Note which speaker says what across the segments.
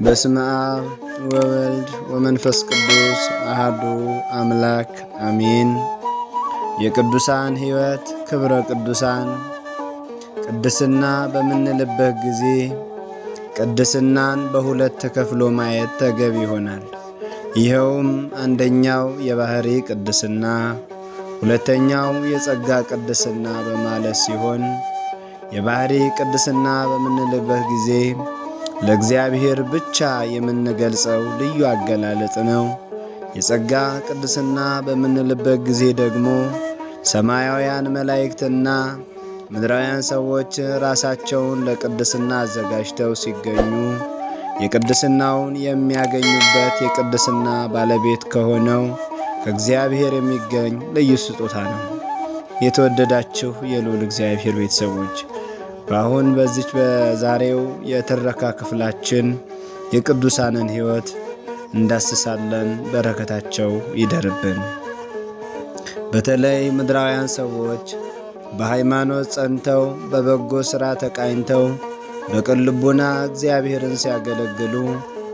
Speaker 1: በስመ አብ ወወልድ ወመንፈስ ቅዱስ አሐዱ አምላክ አሜን። የቅዱሳን ሕይወት ክብረ ቅዱሳን። ቅድስና በምንልበት ጊዜ ቅድስናን በሁለት ተከፍሎ ማየት ተገቢ ይሆናል። ይኸውም አንደኛው የባህሪ ቅድስና፣ ሁለተኛው የጸጋ ቅድስና በማለት ሲሆን፣ የባህሪ ቅድስና በምንልበት ጊዜ ለእግዚአብሔር ብቻ የምንገልጸው ልዩ አገላለጽ ነው። የጸጋ ቅድስና በምንልበት ጊዜ ደግሞ ሰማያውያን መላእክትና ምድራውያን ሰዎች ራሳቸውን ለቅድስና አዘጋጅተው ሲገኙ የቅድስናውን የሚያገኙበት የቅድስና ባለቤት ከሆነው ከእግዚአብሔር የሚገኝ ልዩ ስጦታ ነው። የተወደዳችሁ የልዑል እግዚአብሔር ቤተሰቦች፣ በአሁን በዚች በዛሬው የትረካ ክፍላችን የቅዱሳንን ሕይወት እንዳስሳለን። በረከታቸው ይደርብን። በተለይ ምድራውያን ሰዎች በሃይማኖት ጸንተው፣ በበጎ ሥራ ተቃኝተው፣ በቅን ልቡና እግዚአብሔርን ሲያገለግሉ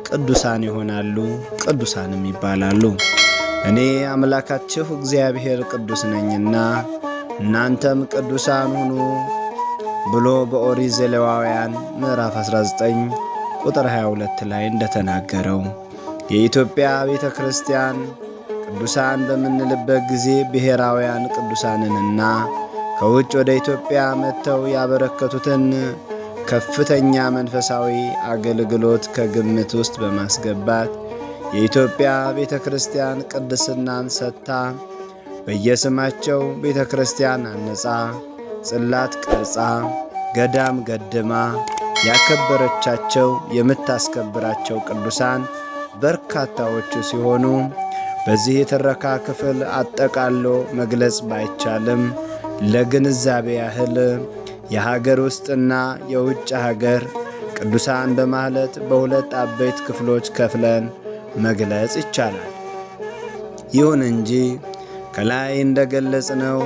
Speaker 1: ቅዱሳን ይሆናሉ፣ ቅዱሳንም ይባላሉ። እኔ አምላካችሁ እግዚአብሔር ቅዱስ ነኝና እናንተም ቅዱሳን ሁኑ ብሎ በኦሪት ዘሌዋውያን ምዕራፍ 19 ቁጥር 22 ላይ እንደተናገረው፣ የኢትዮጵያ ቤተ ክርስቲያን ቅዱሳን በምንልበት ጊዜ ብሔራውያን ቅዱሳንንና ከውጭ ወደ ኢትዮጵያ መጥተው ያበረከቱትን ከፍተኛ መንፈሳዊ አገልግሎት ከግምት ውስጥ በማስገባት የኢትዮጵያ ቤተ ክርስቲያን ቅድስናን ሰጥታ፣ በየስማቸው ቤተ ክርስቲያን አነጻ፣ ጽላት ቀርጻ፣ ገዳም ገድማ ያከበረቻቸው፣ የምታስከብራቸው ቅዱሳን በርካታዎቹ ሲሆኑ፣ በዚህ የትረካ ክፍል አጠቃሎ መግለጽ ባይቻልም ለግንዛቤ ያህል የሀገር ውስጥና የውጭ ሀገር ቅዱሳን በማለት በሁለት አበይት ክፍሎች ከፍለን መግለጽ ይቻላል። ይሁን እንጂ ከላይ እንደገለጽነው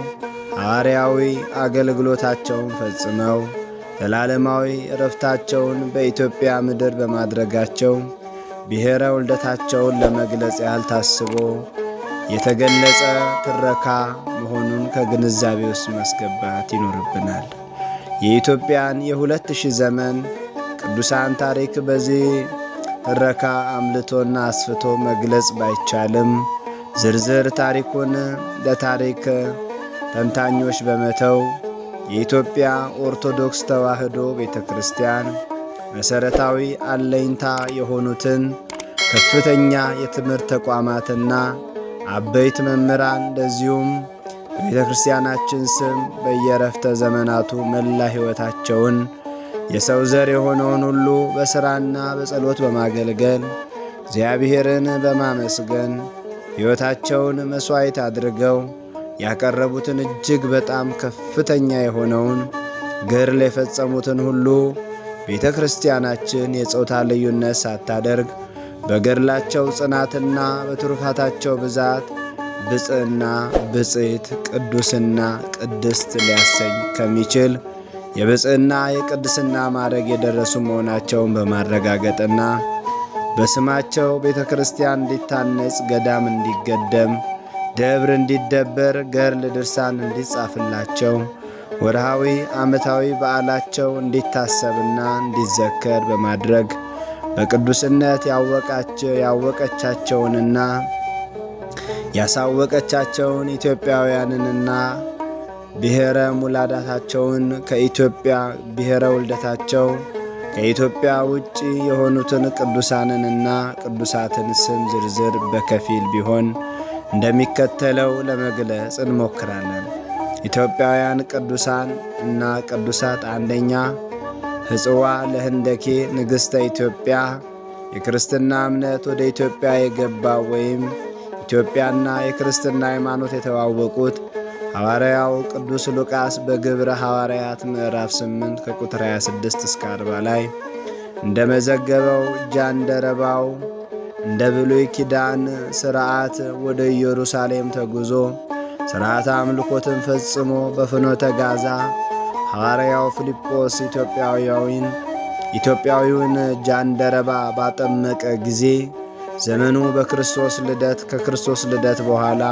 Speaker 1: ሐዋርያዊ አገልግሎታቸውን ፈጽመው ዘላለማዊ ዕረፍታቸውን በኢትዮጵያ ምድር በማድረጋቸው ብሔረ ውልደታቸውን ለመግለጽ ያህል ታስቦ የተገለጸ ትረካ መሆኑን ከግንዛቤ ውስጥ ማስገባት ይኖርብናል። የኢትዮጵያን የ2000 ዘመን ቅዱሳን ታሪክ በዚህ ትረካ አምልቶና አስፍቶ መግለጽ ባይቻልም፣ ዝርዝር ታሪኩን ለታሪክ ተንታኞች በመተው የኢትዮጵያ ኦርቶዶክስ ተዋሕዶ ቤተ ክርስቲያን መሠረታዊ አለኝታ የሆኑትን ከፍተኛ የትምህርት ተቋማትና አበይት መምህራን፣ እንደዚሁም በቤተ ክርስቲያናችን ስም በየረፍተ ዘመናቱ መላ ሕይወታቸውን የሰው ዘር የሆነውን ሁሉ በሥራና በጸሎት በማገልገል፣ እግዚአብሔርን በማመስገን ሕይወታቸውን መሥዋዕት አድርገው ያቀረቡትን፣ እጅግ በጣም ከፍተኛ የሆነውን ገድል የፈጸሙትን ሁሉ ቤተ ክርስቲያናችን የጾታ ልዩነት ሳታደርግ በገድላቸው ጽናትና በትሩፋታቸው ብዛት ብፅዕና ብፅዕት፣ ቅዱስና ቅድስት ሊያሰኝ ከሚችል የብፅዕና የቅድስና ማዕረግ የደረሱ መሆናቸውን በማረጋገጥና በስማቸው ቤተ ክርስቲያን እንዲታነጽ፣ ገዳም እንዲገደም፣ ደብር እንዲደበር፣ ገድል ድርሳን እንዲጻፍላቸው፣ ወርሃዊ ዓመታዊ በዓላቸው እንዲታሰብና እንዲዘከር በማድረግ በቅዱስነት ያወቀቻቸውንና ያሳወቀቻቸውን ኢትዮጵያውያንንና ብሔረ ሙላዳታቸውን ከኢትዮጵያ ብሔረ ውልደታቸው ከኢትዮጵያ ውጭ የሆኑትን ቅዱሳንንና ቅዱሳትን ስም ዝርዝር በከፊል ቢሆን እንደሚከተለው ለመግለጽ እንሞክራለን። ኢትዮጵያውያን ቅዱሳን እና ቅዱሳት፣ አንደኛ ሕጽዋ ለህንደኬ ንግሥተ ኢትዮጵያ። የክርስትና እምነት ወደ ኢትዮጵያ የገባው ወይም ኢትዮጵያና የክርስትና ሃይማኖት የተዋወቁት ሐዋርያው ቅዱስ ሉቃስ በግብረ ሐዋርያት ምዕራፍ 8 ከቁጥር 26 እስከ 40 ላይ እንደመዘገበው፣ ጃንደረባው እንደ ብሉይ ኪዳን ሥርዓት ወደ ኢየሩሳሌም ተጉዞ ሥርዓተ አምልኮትን ፈጽሞ በፍኖተ ጋዛ ሐዋርያው ፊልጶስ ኢትዮጵያዊውን ኢትዮጵያዊውን ጃንደረባ ባጠመቀ ጊዜ ዘመኑ በክርስቶስ ልደት ከክርስቶስ ልደት በኋላ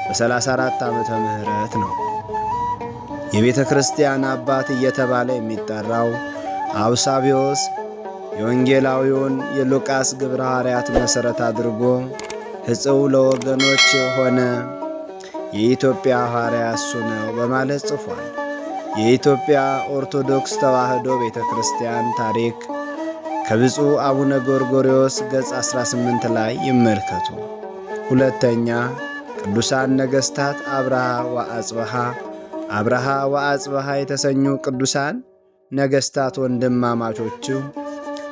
Speaker 1: በ34 ዓመተ ምህረት ነው። የቤተ ክርስቲያን አባት እየተባለ የሚጠራው አውሳቢዎስ የወንጌላዊውን የሉቃስ ግብረ ሐዋርያት መሠረት አድርጎ ሕጽው ለወገኖች ሆነ የኢትዮጵያ ሐዋርያ እሱ ነው በማለት ጽፏል። የኢትዮጵያ ኦርቶዶክስ ተዋሕዶ ቤተ ክርስቲያን ታሪክ ከብፁዕ አቡነ ጎርጎርዮስ ገጽ 18 ላይ ይመልከቱ። ሁለተኛ፣ ቅዱሳን ነገሥታት አብርሃ ወአጽብሃ። አብርሃ ወአጽብሃ የተሰኙ ቅዱሳን ነገሥታት ወንድማማቾቹ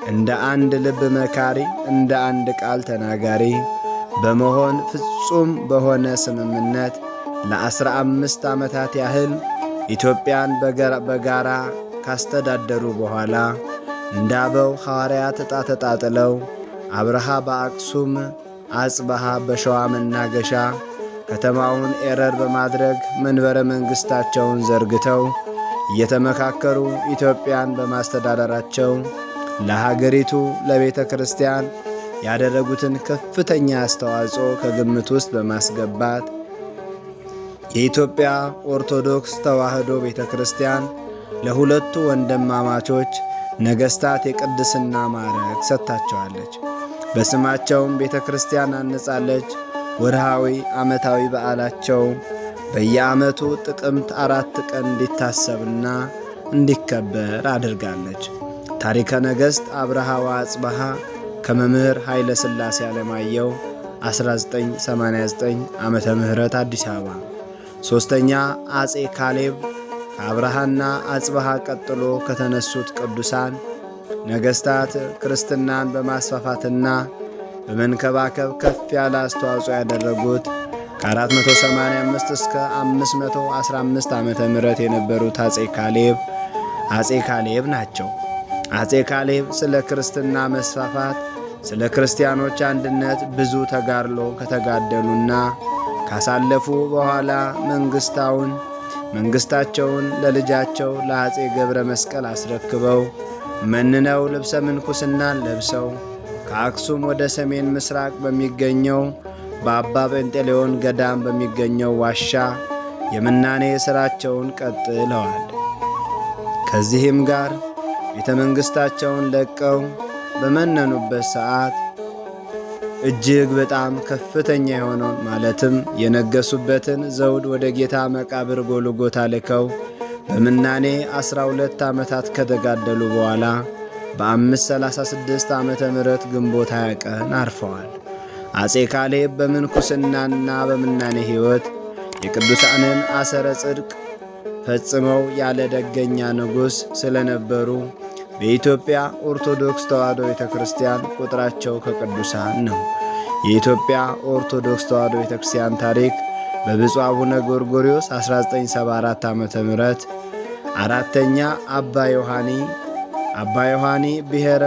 Speaker 1: እንደ አንድ ልብ መካሪ፣ እንደ አንድ ቃል ተናጋሪ በመሆን ፍጹም በሆነ ስምምነት ለ15 ዓመታት ያህል ኢትዮጵያን በጋራ ካስተዳደሩ በኋላ እንደ አበው ሐዋርያት ዕጣ ተጣጥለው አብርሃ በአክሱም፣ አጽብሃ በሸዋ መናገሻ ከተማውን ኤረር በማድረግ መንበረ መንግሥታቸውን ዘርግተው እየተመካከሩ ኢትዮጵያን በማስተዳደራቸው ለሀገሪቱ ለቤተ ክርስቲያን ያደረጉትን ከፍተኛ አስተዋጽኦ ከግምት ውስጥ በማስገባት የኢትዮጵያ ኦርቶዶክስ ተዋሕዶ ቤተ ክርስቲያን ለሁለቱ ወንድማማቾች ነገሥታት የቅድስና ማዕረግ ሰጥታቸዋለች። በስማቸውም ቤተ ክርስቲያን አንጻለች። ወርሃዊ ዓመታዊ በዓላቸው በየዓመቱ ጥቅምት 4 ቀን እንዲታሰብና እንዲከበር አድርጋለች። ታሪከ ነገሥት አብርሃ ወአጽብሃ ከመምህር ኃይለ ሥላሴ ዓለማየሁ 1989 ዓመተ ምህረት አዲስ አበባ። ሦስተኛ፣ አፄ ካሌብ ከአብርሃና አጽብሃ ቀጥሎ ከተነሱት ቅዱሳን ነገሥታት ክርስትናን በማስፋፋትና በመንከባከብ ከፍ ያለ አስተዋጽኦ ያደረጉት ከ485 እስከ 515 ዓመተ ምህረት የነበሩት አፄ ካሌብ ናቸው። አፄ ካሌብ ስለ ክርስትና መስፋፋት፣ ስለ ክርስቲያኖች አንድነት ብዙ ተጋድሎ ከተጋደሉና ካሳለፉ በኋላ መንግሥታቸውን ለልጃቸው ለአፄ ገብረ መስቀል አስረክበው መንነው ልብሰ ምንኩስናን ለብሰው ከአክሱም ወደ ሰሜን ምስራቅ በሚገኘው በአባ ጴንጤሌዎን ገዳም በሚገኘው ዋሻ የምናኔ ሥራቸውን ቀጥለዋል። ከዚህም ጋር ቤተ መንግሥታቸውን ለቀው በመነኑበት ሰዓት እጅግ በጣም ከፍተኛ የሆነውን ማለትም የነገሱበትን ዘውድ ወደ ጌታ መቃብር ጎልጎታ ልከው በምናኔ 12 ዓመታት ከተጋደሉ በኋላ በ536 ዓመተ ምህረት ግንቦት 20 ቀን አርፈዋል። አፄ ካሌብ በምንኩስናና በምናኔ ሕይወት የቅዱሳንን አሰረ ጽድቅ ፈጽመው ያለ ደገኛ ንጉሥ ስለነበሩ በኢትዮጵያ ኦርቶዶክስ ተዋሕዶ ቤተ ክርስቲያን ቁጥራቸው ከቅዱሳን ነው። የኢትዮጵያ ኦርቶዶክስ ተዋሕዶ ቤተ ክርስቲያን ታሪክ በብፁዕ አቡነ ጎርጎርዮስ 1974 ዓ ም። አራተኛ፣ አባ ዮሐኒ። አባ ዮሐኒ ብሔረ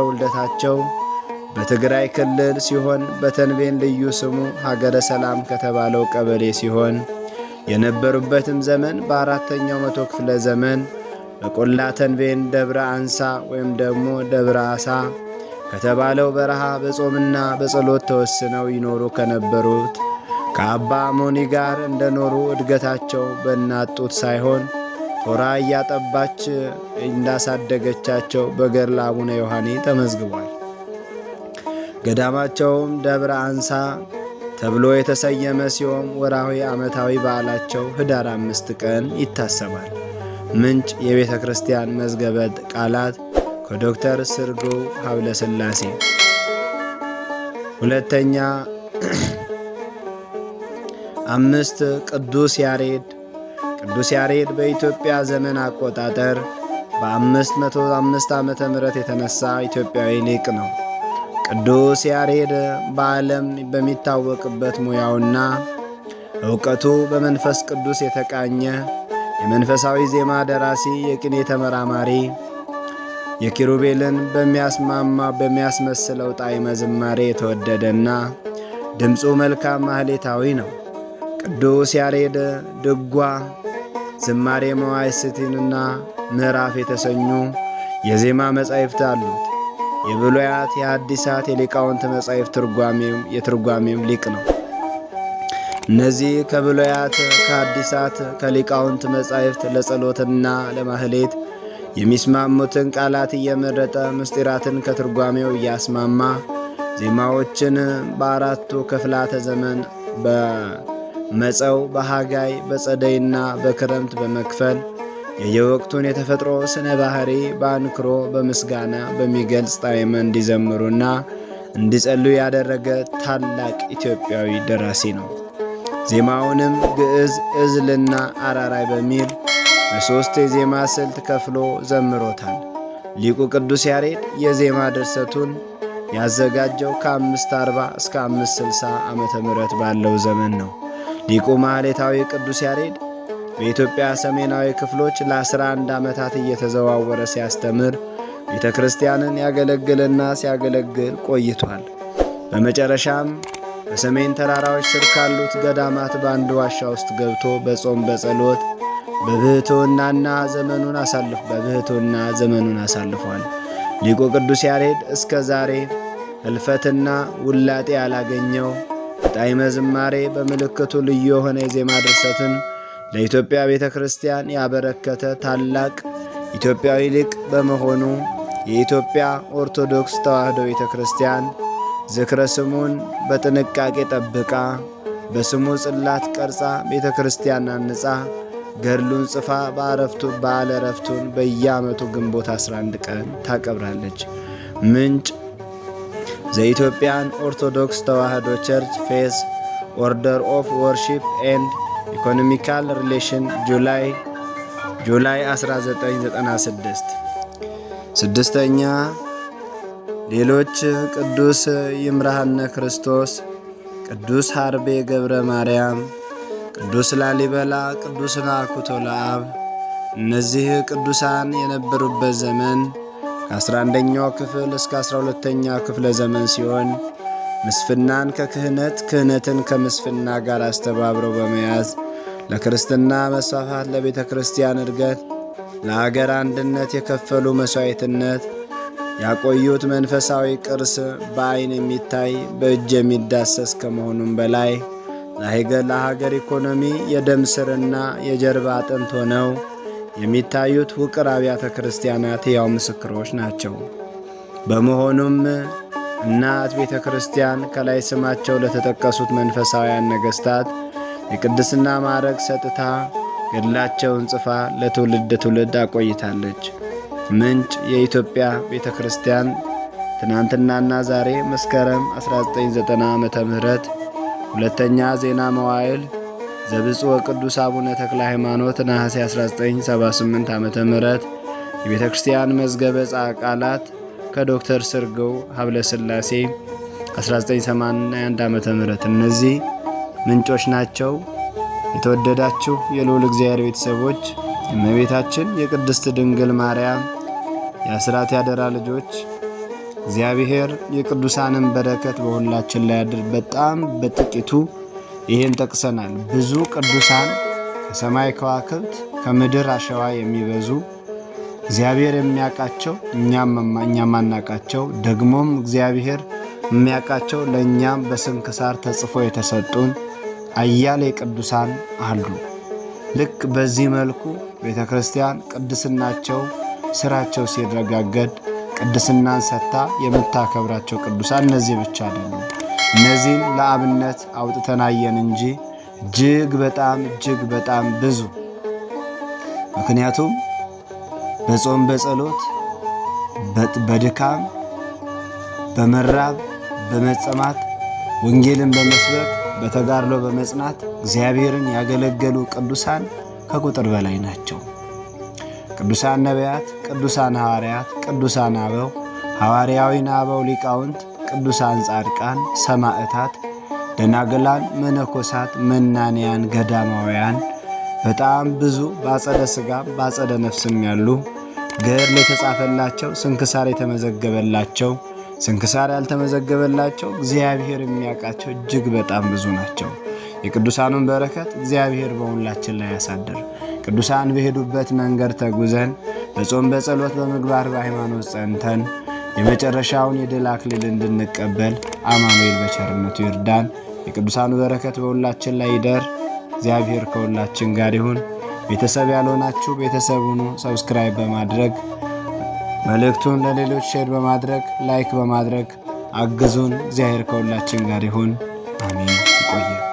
Speaker 1: ውልደታቸው በትግራይ ክልል ሲሆን በተንቤን ልዩ ስሙ ሀገረ ሰላም ከተባለው ቀበሌ ሲሆን የነበሩበትም ዘመን በአራተኛው መቶ ክፍለ ዘመን በቆላ ተንቤን ደብረ አንሳ ወይም ደግሞ ደብረ አሳ ከተባለው በረሃ በጾምና በጸሎት ተወስነው ይኖሩ ከነበሩት ከአባ ሞኒ ጋር እንደኖሩ እድገታቸው በእናት ጡት ሳይሆን ቶራ እያጠባች እንዳሳደገቻቸው በገድለ አቡነ ዮሐኒ ተመዝግቧል። ገዳማቸውም ደብረ አንሳ ተብሎ የተሰየመ ሲሆን ወርሃዊ ዓመታዊ በዓላቸው ህዳር 5 ቀን ይታሰባል። ምንጭ የቤተ ክርስቲያን መዝገበ ቃላት ከዶክተር ስርግው ሀብለ ሥላሴ። ሁለተኛ፣ አምስት፣ ቅዱስ ያሬድ። ቅዱስ ያሬድ በኢትዮጵያ ዘመን አቆጣጠር በ505 ዓመተ ምህረት የተነሳ ኢትዮጵያዊ ሊቅ ነው። ቅዱስ ያሬድ በዓለም በሚታወቅበት ሙያውና እውቀቱ በመንፈስ ቅዱስ የተቃኘ የመንፈሳዊ ዜማ ደራሲ፣ የቅኔ ተመራማሪ፣ የኪሩቤልን በሚያስማማ በሚያስመስለው ጣዕመ ዝማሬ የተወደደና ድምፁ መልካም ማህሌታዊ ነው። ቅዱስ ያሬድ ድጓ፣ ዝማሬ መዋሥዕትና ምዕራፍ የተሰኙ የዜማ መጻሕፍት አሉት። የብሉያት የሐዲሳት የሊቃውንት መጻሕፍት የትርጓሜም ሊቅ ነው። እነዚህ ከብሉያት ከሐዲሳት ከሊቃውንት መጻሕፍት ለጸሎትና ለማህሌት የሚስማሙትን ቃላት እየመረጠ ምስጢራትን ከትርጓሜው እያስማማ ዜማዎችን በአራቱ ክፍላተ ዘመን በመጸው፣ በሐጋይ፣ በጸደይና በክረምት በመክፈል የየወቅቱን የተፈጥሮ ስነ ባህሪ በአንክሮ በምስጋና በሚገልጽ ጣዕም እንዲዘምሩና እንዲጸልዩ ያደረገ ታላቅ ኢትዮጵያዊ ደራሲ ነው። ዜማውንም ግዕዝ፣ እዝልና አራራይ በሚል በሦስት የዜማ ስልት ከፍሎ ዘምሮታል። ሊቁ ቅዱስ ያሬድ የዜማ ድርሰቱን ያዘጋጀው ከ540 እስከ 560 ዓመተ ምህረት ባለው ዘመን ነው። ሊቁ ማኅሌታዊ ቅዱስ ያሬድ በኢትዮጵያ ሰሜናዊ ክፍሎች ለ11 ዓመታት እየተዘዋወረ ሲያስተምር ቤተ ክርስቲያንን ያገለግልና ሲያገለግል ቆይቷል። በመጨረሻም በሰሜን ተራራዎች ስር ካሉት ገዳማት በአንድ ዋሻ ውስጥ ገብቶ በጾም በጸሎት በብህትውና ዘመኑን አሳልፏል። ሊቁ ቅዱስ ያሬድ እስከ ዛሬ ሕልፈትና ውላጤ ያላገኘው በጣዕመ ዝማሬ በምልክቱ ልዩ የሆነ የዜማ ድርሰትን ለኢትዮጵያ ቤተ ክርስቲያን ያበረከተ ታላቅ ኢትዮጵያዊ ሊቅ በመሆኑ የኢትዮጵያ ኦርቶዶክስ ተዋሕዶ ቤተ ክርስቲያን ዝክረ ስሙን በጥንቃቄ ጠብቃ በስሙ ጽላት ቀርጻ ቤተ ክርስቲያን አንጻ ገድሉን ጽፋ በዓለ ዕረፍቱን በየዓመቱ ግንቦት 11 ቀን ታከብራለች። ምንጭ The Ethiopian Orthodox Tewahedo Church Faith Order of Worship and Ecumenical Relation July 1996። ስድስተኛ፣ ሌሎች ቅዱስ ይምርሃነ ክርስቶስ፣ ቅዱስ ሐርቤ ገብረ ማርያም፣ ቅዱስ ላሊበላ፣ ቅዱስ ናኩቶ ለአብ። እነዚህ ቅዱሳን የነበሩበት ዘመን ከ11ኛው ክፍል እስከ 12ኛ ክፍለ ዘመን ሲሆን ምስፍናን ከክህነት፣ ክህነትን ከምስፍና ጋር አስተባብረው በመያዝ ለክርስትና መስፋፋት፣ ለቤተ ክርስቲያን እድገት፣ ለአገር አንድነት የከፈሉ መሥዋዕትነት ያቆዩት መንፈሳዊ ቅርስ በዐይን የሚታይ በእጅ የሚዳሰስ ከመሆኑም በላይ ለሀገር ኢኮኖሚ የደም ስርና የጀርባ አጥንት ሆነው የሚታዩት ውቅር አብያተ ክርስቲያናት ሕያው ምስክሮች ናቸው። በመሆኑም እናት ቤተ ክርስቲያን ከላይ ስማቸው ለተጠቀሱት መንፈሳውያን ነገሥታት የቅድስና ማዕረግ ሰጥታ ገድላቸውን ጽፋ ለትውልድ ትውልድ አቆይታለች። ምንጭ የኢትዮጵያ ቤተ ክርስቲያን ትናንትናና ዛሬ፣ መስከረም 1990 ዓ.ም። ሁለተኛ ዜና መዋዕል ዘብፁዕ ወቅዱስ አቡነ ተክለ ሃይማኖት፣ ነሐሴ 1978 ዓ.ም። የቤተ ክርስቲያን መዝገበ ቃላት ከዶክተር ስርገው ሀብለ ሥላሴ 1981 ዓ.ም። እነዚህ ምንጮች ናቸው። የተወደዳችሁ የልዑል እግዚአብሔር ቤተሰቦች፣ የእመቤታችን የቅድስት ድንግል ማርያም የአስራት ያደራ ልጆች፣ እግዚአብሔር የቅዱሳንን በረከት በሁላችን ላይ ያድር። በጣም በጥቂቱ ይህን ጠቅሰናል። ብዙ ቅዱሳን ከሰማይ ከዋክብት ከምድር አሸዋ የሚበዙ እግዚአብሔር የሚያውቃቸው እኛም ማናውቃቸው፣ ደግሞም እግዚአብሔር የሚያውቃቸው ለእኛም በስንክሳር ተጽፎ የተሰጡን አያሌ ቅዱሳን አሉ። ልክ በዚህ መልኩ ቤተ ክርስቲያን ቅድስናቸው ስራቸው ሲረጋገጥ ቅድስናን ሰጥታ የምታከብራቸው ቅዱሳን እነዚህ ብቻ አይደሉም። እነዚህን ለአብነት አውጥተን አየን እንጂ እጅግ በጣም እጅግ በጣም ብዙ። ምክንያቱም በጾም በጸሎት በድካም በመራብ በመጸማት ወንጌልን በመስበክ በተጋድሎ በመጽናት እግዚአብሔርን ያገለገሉ ቅዱሳን ከቁጥር በላይ ናቸው። ቅዱሳን ነቢያት፣ ቅዱሳን ሐዋርያት፣ ቅዱሳን አበው፣ ሐዋርያዊን አበው ሊቃውንት፣ ቅዱሳን ጻድቃን፣ ሰማዕታት፣ ደናግላን፣ መነኮሳት፣ መናንያን፣ ገዳማውያን በጣም ብዙ በአጸደ ሥጋም በአጸደ ነፍስም ያሉ ገድል የተጻፈላቸው፣ ስንክሳር የተመዘገበላቸው፣ ስንክሳር ያልተመዘገበላቸው፣ እግዚአብሔር የሚያውቃቸው እጅግ በጣም ብዙ ናቸው። የቅዱሳኑን በረከት እግዚአብሔር በሁላችን ላይ ያሳድር። ቅዱሳን በሄዱበት መንገድ ተጉዘን በጾም በጸሎት በምግባር በሃይማኖት ጸንተን የመጨረሻውን የድል አክሊል እንድንቀበል አማኑኤል በቸርነቱ ይርዳን። የቅዱሳኑ በረከት በሁላችን ላይ ይደር። እግዚአብሔር ከሁላችን ጋር ይሁን። ቤተሰብ ያልሆናችሁ ቤተሰብ ሁኑ። Subscribe በማድረግ መልእክቱን ለሌሎች share በማድረግ like በማድረግ አግዙን። እግዚአብሔር ከሁላችን ጋር ይሁን። አሜን። ይቆያል።